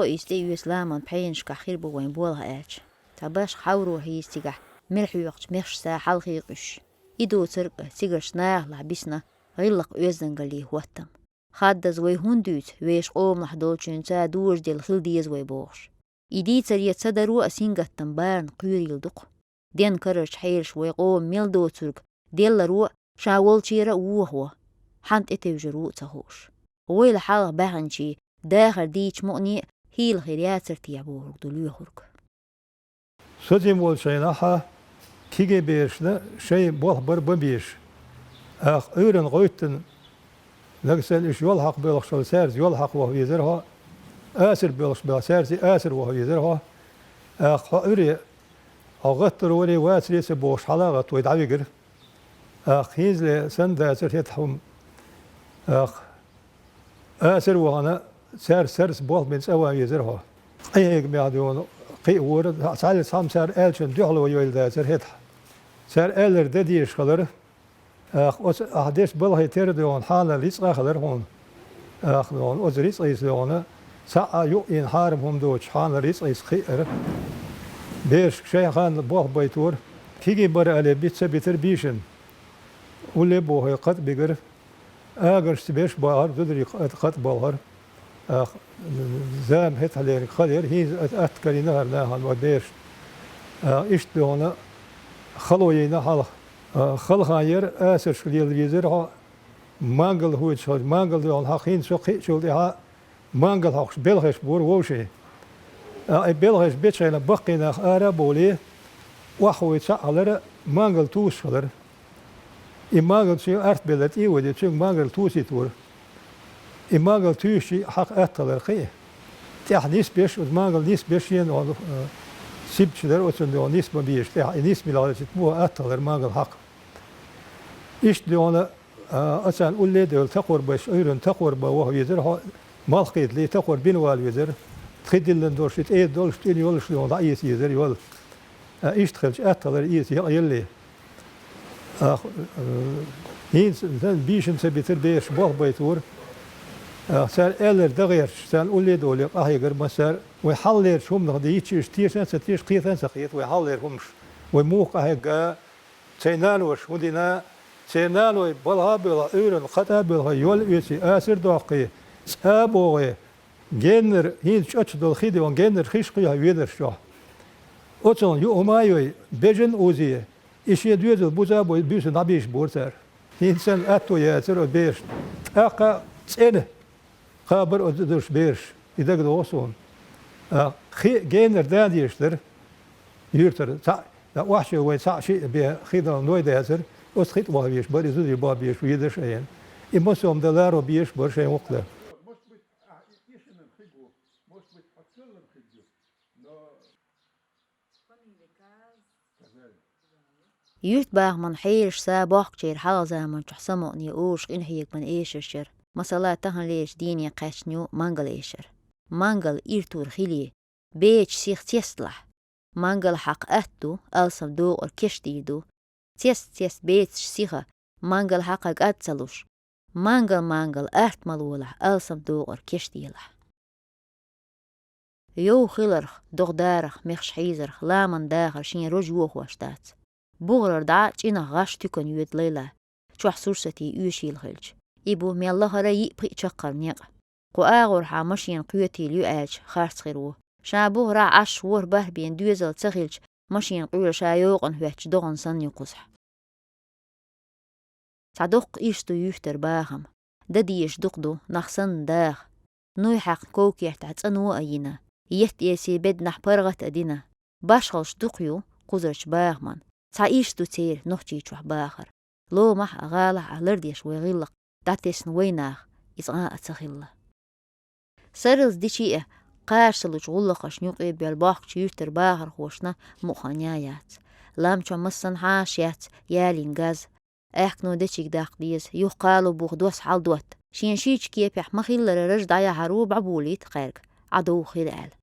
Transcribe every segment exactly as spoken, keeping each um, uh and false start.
Кхо ийс тӀеоьцу ламан пхьенашкахь хир бу вайн болх аьлча. Цхьа башха хьовро хьийза цигахь, мел хьоькхучу мехаш са хьалхе къуьйсуш. И доцург а цигарчу нахалахь бисна, гӀиллакх-оьздангаллин хӀоттам. Хаддаза вай хӀунда дуьйцу, вешан къомалахь долчуьнца дожаделла хила деза вай бохуш. И дийцаре ца даро а сингаттам барна кхоьрийла ду-кх. Ден карарчу хьелаш вай къоман мел доцург делларо а, ша волчера а вохо, хьан тӀетевжар ву а ца хууш. Войла хьалха баьхначийн дахар дийча мукъане а хӀийла хир яцара те бохург ду лоьхург. Со жима волчу хенахь кегий берашна шайн болх бар бан безаш. Ах, Ӏуьйранна гӀоьттина, нагахь санна уьш йол хьакха боьлхуш хилла, цаьрца йол хьакха ваха везара хьо, асар боьлхуш белахь, цаьрца асар ваха везара хьо. Ах, хьо Ӏуьйре, хьо гӀаттар варе, вацаре ца бохуш, хьала а гӀатта вай дӀавигара. Ах, хӀинцале санна дацара хӀетахь хӀума. Ах, асар вахана, цаьрца сарралц болх бина цӀа ван везара хьо. Къинхьегамехь дуьйна кхиавора, цхьаьлла цхьамма цара аьллачунна дуьхьало йойла дацара хӀетахь. Цара аьлларг дан дезаш хилара. Ах, оцу ахь дечу балхе тера дуьйна хьанал рицкъа а хилара хьуна. Ах, дуьйна, оцу рицкъийца дуьйна, цхьа а юкъ йина хьарам хӀума доцуш хьанал рицкъийца кхиара. Берашка шайн ханна болх байтора. Кегий бара аьлла, биц ца битара бийшина. Улле а бохий, кхатӀа бигара. Агаршца берш бахара, зударий кхатӀа балхара. Ах, зама хӀетахьлерг хала яра, хӀинца ат-, атта карийна хӀара нахана вай бераш. Ах, иштта дуьйна хало йина хьалха. Ах, хала хан яра, асарш лела везара хьо, мангал хӀуьйцуш хилча, мангал дуьйна хьакха хӀинца со кхиъчул тӀаьхьа мангал хьокхуш белхаш бора вовшийн. Ах, и белхаш бечу хенахь баккхий нах ара а бовлий, охьахуй цхьаъ хилара, мангал тусуш хилара. И мангал цуьнан арт белла тӀе а ваде, цуьнга мангал тусийтора. И мангал туьйсучий хьакха атта хилара кхин а. ТӀехь нисбеш, оцу мангал нисбеш шена, э, сибташ дара оцунна дуьйна нисба безаш. ТӀехь и нисбина хилча, муха атта хилара мангал хьакха. Иштта дуьйна, а, оцарна улле а девлла, такхор беш, Ӏуьйранна такхор бан ваха везара хьо, малх кхетале, такхор бина вала везара. Тхи диллина долуш, и тӀера долуш, тӀуьна йолуш дуьйна дӀаэца езара йол. А, иштта хилча, атта хилара эца якъаелле. Ах, э, хӀинца сан бийшина ца битара бераш болх байтора. Ах, цара аьлларг дан гӀерташ, царна улле а довлий, къахьегара массара. Вай хьалхалерчу хӀуманах де йитча, уьш теша а ца теша, кхета а ца кхета вай хьалхалера хӀуманаш. Вай муха къахьегна, цайн наноша хӀун дина, церан наной балха а боьлху, Ӏуьйранна кхатӀа а боьлхий, йол а оьций, асар а доккхий, цӀа а богӀий, геннара, хӀинца чӀотташ долу хи дуьйна, геннара хиш кхоьхьу ведарш чохь. Оцунна юа хӀума а йой, бежана а узе, и шен доьзал буза а бой, буьйсанна дӀабийшабора цара. ХӀинца санна атто яцара оцу берашна. ТӀаккха цӀена кхабар оцу дузуш бераш, и дагадогӀу суна. А, хи а геннара да дезаш дара юьртара. Цхьаъ, охьачу вай цхьаъ шиъ бен хи дан ной дацара, оцу хи тӀе ваха везаш бара, и зударий баха безаш ведарш а ян. И массо а дан ларо безаш бара шайн воккха дан. Юьртбахаман хьелаш са бохкучеран хьалха заманчохь самукъане олуш къинхьегаман эшарш яра, масала, таханлерчу дийне кхаьчна ю мангал эшар. Мангал иртур хилий, бецаш сиха цесталахь. Мангал хьакха атта ду, алсам докъар кешдийр ду. Цест-цест бецаш сиха, мангал хьакха кӀад ца луш, мангал-мангал арт ма лолахь, алсам докъар кешделахь. Йовха хиларх, догӀа дарах, мехаш хьийзарх ламан дахар шен рожа йохош дац. БугӀарара дӀа чӀинах гӀаш туькана йоьду лайла, чохь сурсатий оьшийла хилча. И бу мел лахара йиъ-пхиъ чаккхарма некъ. Кху агӀорхьа машена кхетийла ю аьлча, харц хир ву. Ша бухара Ӏаш ворхӀ бархӀ бен доьзал ца хилча, машена къоьлла ша йокъана хӀоьттича догӀана санна ю кхузахь. Цхьа доккха ирс ду юьртара бахам. Дан дезаш дукха ду, нах санна даха. Нуй хьаькхна ков-кертахь цӀано а йина, етта-эсий беданахь паргӀат а дина. Башхалш дукха ю кхузарчу бахаман. Цхьа ирс ду церан Нохчийчохь бахар. Ломахь а, гӀалахь а лардеш вай гӀиллакх дӀатесна вай наха, иза къа а ца хилла. Сарралц дичи а, кхача ца лучу гӀуллакхашна юкъе боьлла бохкучу юьртара бахархошна мукъа хан яц. Лам чохь массанхьа а шец ялийна газ. Аьхкено дечиг даккха деза, юха кхало буха дос хьаладотта. Шен шийчу кепехь ма-хиллара раж дӀаяхьар ву бӀобулийта кхаьрга, Ӏа довха хир аьлла.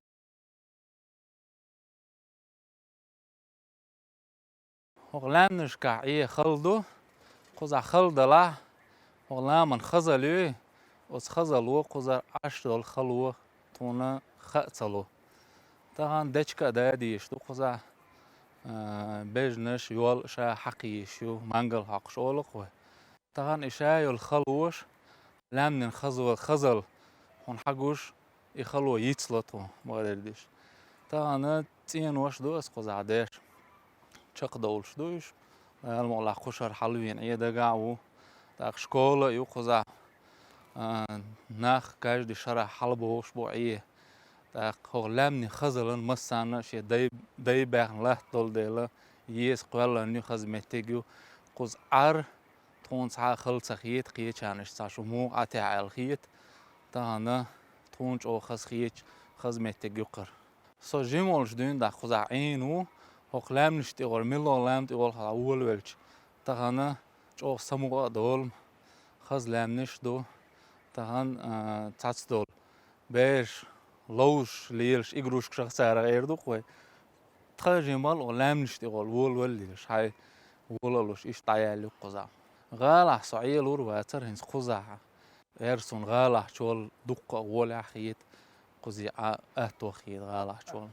ХӀокху лаьмнашкахь Ӏе хала ду, кхузахь хала далахь, хӀокху ламан хазалла ю, оцу хазалло кхузара Ӏаш долу хало тхуна ха а ца лу. Тахан дечка а да дезаш ду кхузахь, а, бежанаш, йол ша хьакхийш ю, мангал хьокхуш олу-кх вай. Тахан и ша йолу халош, лаьмнин хазо-, хазал хьуна хьагуш, и хало йицло тхо, ма-дарра деш. Тахана цӀенош ду ас кхузахь деш. Чекхдовлуш ду уьш. Дала мукъалахь кху шарахь хьалавеана Ӏе дагахь а ву. ТӀаккха школа а ю кхузахь. А, нах каждый шарахь хьалабохуш бу Ӏе. ТӀаккха хӀокху лаьмнийн хазалан массарна а шен дай, дай баьхна латта долу дела, еза кхоьллан ю, хаза меттиг ю. Кхуза Ӏар тхуна цхьа а хала ца хета, кхечарна иштта цхьа шу муха Ӏа техьа аьлла хета. Тахана тхуна чӀогӀа хаза хеташ, хаза меттиг ю кхара. Со жима волуш дуьйна дӀа кхузахь Ӏийна ву, хӀокху лаьмнаш тӀехула, милла лам тӀехула хьала волавелча, тахана чӀогӀа самукъа а долу, хаза лаьмнаш а ду, тахана, а, цхьацца долу. Бераш ловзуш лелаш игрушкашах царах эр ду-кх вай. Тхан жимма а лаьмнаш тӀехула волавелла лелаш, хьайн вола а луш, иштта дӀаяьлла ю-кх кхузахь. ГӀалахь со Ӏелур вацара хӀинца кхузахь. Эр суна гӀалахьчул дуккха а гӀолехь хета, кхузахь а атто хета гӀалахьчул.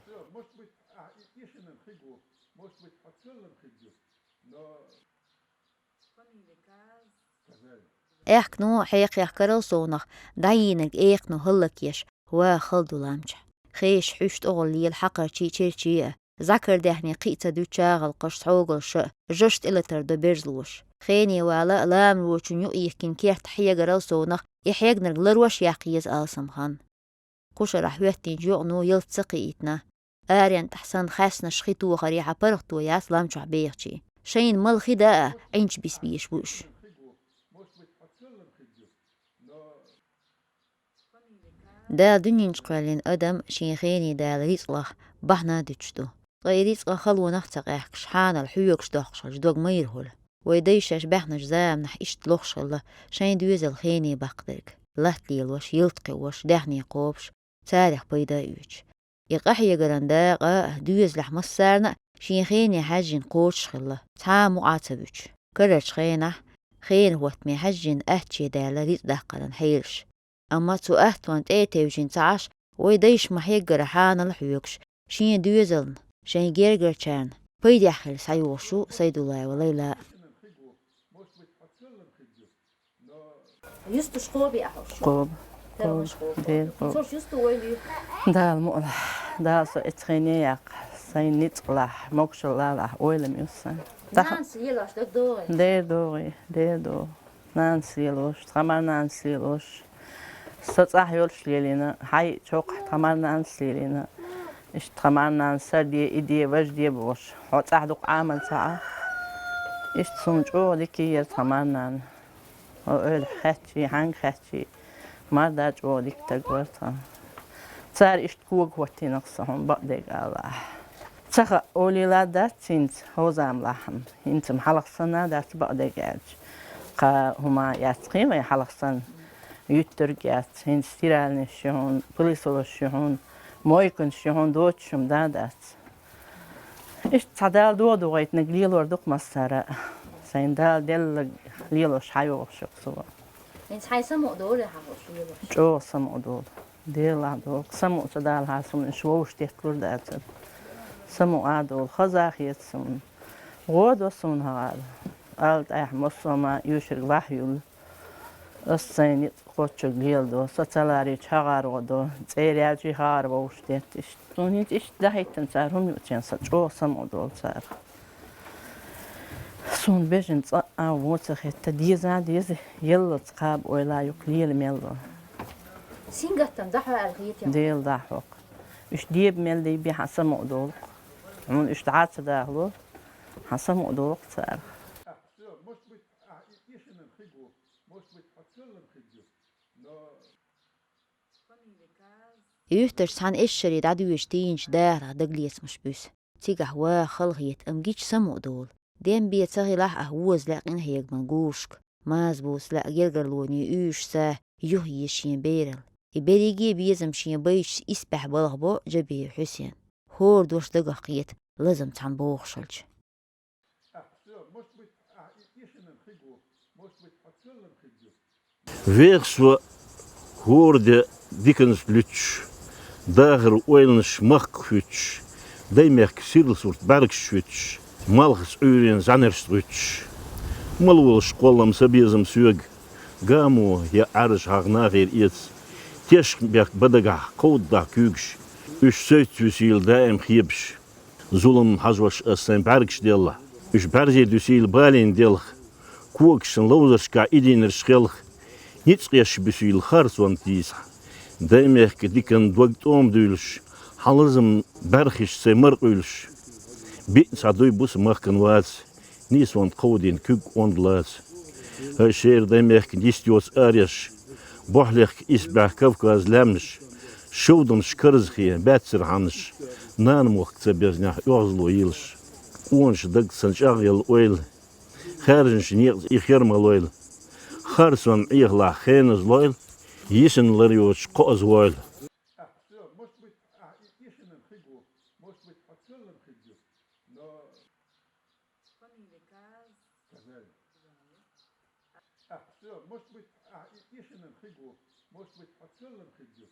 Аьхкено хьекхехкарал совнах, дӀайийнарг экхано хӀаллакъеш, ваха хала ду лам чохь. Хешан хьуьш тӀехула лела хьакхарчий, черчий а, зӀакар даьхни кхин а ца дуьту чагӀалкхаш, схьогалш а, жош тӀелатар до берзалоша. Хене вала а ламарочун юкъайихкина керта хьегарал совнах, и хьегнарг ларош яккха еза алсам хан. Кху шарахь хӀоьттинчу йоӀано ялта ца кхиийтина. Аренна тӀехь санна хаьснаш хи тохарехьа паргӀато яц лам чохь бехачийн. Шайна мала хи даа а, Ӏинчу бисбеш бу уьш. Дала дуьнен чу кхоьллина адам шен хене Дала рицкъах бахьана а дуьтуш ду. Ткъа и рицкъа халонах а ца къаьхкаш, хьанал хьоьгуш доккхуш хилча, дог ма йира хӀуьлу. Вай дайша шаьш баьхначу заманахь иштта лохуш хилла, шайн доьзал хене баккхадерг, латта лелош, ялта кхиош, даьхни кхобуш, царах пайда а оьцуш. И къахьегаран дакъа а, доьзалехь массарна а шен хене хьаьжжина кхочуш хилла, цхьа а мукъа а ца буьтуш. Карарчу хенахь хенан хӀоттаме хьаьжжина аттаче даьлла рицкъ даккхаран хьелаш. Амма цу аттонна тӀе а тевжина ца Ӏаш, вай дайша ма-хьеггара хьанал а хьоьгуш, шен доьзална, шайн гергарчарна пайдехь хила схьайогӀуш ву Сайдуллаева Лайла. Юстуш кхоби ахьуш? Кхоба. Кхоба. Дера кхоба. Цуш юсту ойла ю? Дала мукъалахь, Дала со эцхене яккха, сайн ницкъалахь, могушаллалахь ойла ма ю сан. Нанас лелош даг догӀий? Дера догӀий, дера догӀу. Нанас лелош, тхан мар-нанас лелош. Со цӀахь йолуш лелийна, хьай чоккхахь тхан мар-нанас лелийна. Иштта тхан мар-нана сар де, и де, важа де бохуш, хьо цӀахь дукха Ӏамал ца Ӏа. Иштта суна чӀогӀа дика яра тхан мар-нана. Хьо ойла хаьттчий, хьаьнга хаьттчий, мар-да чӀогӀа дика стаг вара тхан. Цара иштта кога хӀоттийнарх со хьуна бакъдерг алахь. Ца хаьа, олийла дац хӀинца хӀозам лахьана. ХӀинца-м хьалха санна дац бакъдерг аьлча. Кхаа хӀума яц кхин вайн хьалха санна. Юьттург яц, хӀинца стиральнаш ю хьуна, пылесосаш ю хьуна, мойканаш ю хьуна, доцуш хӀума да дац. Иштта цхьа Дала догӀа догӀуьйтинарг лелор ду-кх массара а. Сайн Дала делларг лелош хьайогӀуш ю-кх со. ХӀинца хьайн самукъа долий хьан хӀорш лелош? ЧӀогӀа самукъа долу. Делахь долу. Самукъа ца далахь суна уьш вовшах детталур дацара. Самукъа а долу, хаза а хета суна. ГӀо до суна хӀара. Ала тӀехь массо а ма оьшург лахь юьллу. Ас сайн ницкъ кхоччург леладо, со ца ларийча хӀара гӀо до, цӀера яьлчий хӀара вовшах детта иштта. Суна хӀинца иштта дахьийтина цара хӀума юучен сан чӀогӀа самукъа долу цара. Суна бежана цкъа а вон ца хетта, деза а деза, еллалц кхаба ойла юкъа лела мел ван. Сингаттам дахьа аьлла хетий? Дела дахьа хӀокху. Уьш деба мел дийбе хьан самукъа долу-кх. Хьуна уьш дӀа а ца дахало, хьан самукъа долу-кх царах. Юьхтарчу цхьана эшшаре дӀадоьжучу тийначу дахарх дагалецамаш буьсу. Цигахь ваха хала хета, амма гича самукъа долу. Дем бен ца хилахь а, воза лаьа къинхьегаман гушка, маза буса лаьа гергарчу лоне уьйш са, юхаеза шен бералла. И берриге а безам шен байташца исбаьхьа балхабо Джабиев Хьусен. ХӀора дош дагах кхета, лазам цхьаьна бохуш хилча. Веха со хӀора де диканца луьттуш, Дахар ойланаш махках хӀуьттуш, даймехка сирла сурт бӀаьргаш чуьттуш, малхаца Ӏуьйрен зӀанарш гӀуьттуш. Мала волуш кхоллам са безам соьга, гамо я Ӏаьржа хьагӀ нахера эца, тешнабехк ба дагахь кховдадахь куьйгаш, уьш соьца вуьсийла даим хебаш. Зулам хьажош ас сайн бӀаьргаш делла, уьш бӀаьрзе дуьсийла балийна делха, когашна ловзаршкахь идийнарш хелха, ницкъ еш буьсийла харцонна тийсахь, даймехка дикан дог тӀома дуьйлуш, хьан лазам бӀаьрхиш сайн мара къуьйлуш. Биъ цхьа дуй буса махкан вац, нийсонна кховдийна куьг онда лаца. ХӀай шера даймехка дист йоцу ареш, бохьлехка исбаьхка Кавказ лаьмнаш, шовданаш карзахе баьццара хьанаш, нана мохк ца безнехь оьгӀазло йилаш. Къонаш даг сан чӀагӀъелла ойла, хаьржинчу некъаца и хер ма лойла. Харцонна Ӏехалахь хеназа лойла, йисина лар йоцуш кхоаза войла. Ах, всё, может быть, ах, и, и шиннан хиг ву, может быть, хьо цуьнан хиг ю, но Фамилия Каз. Казаев. Казаев. Ах, всё, может быть, ах, и, и шиннан хиг ву, может быть, хьо цуьнан хиг ю,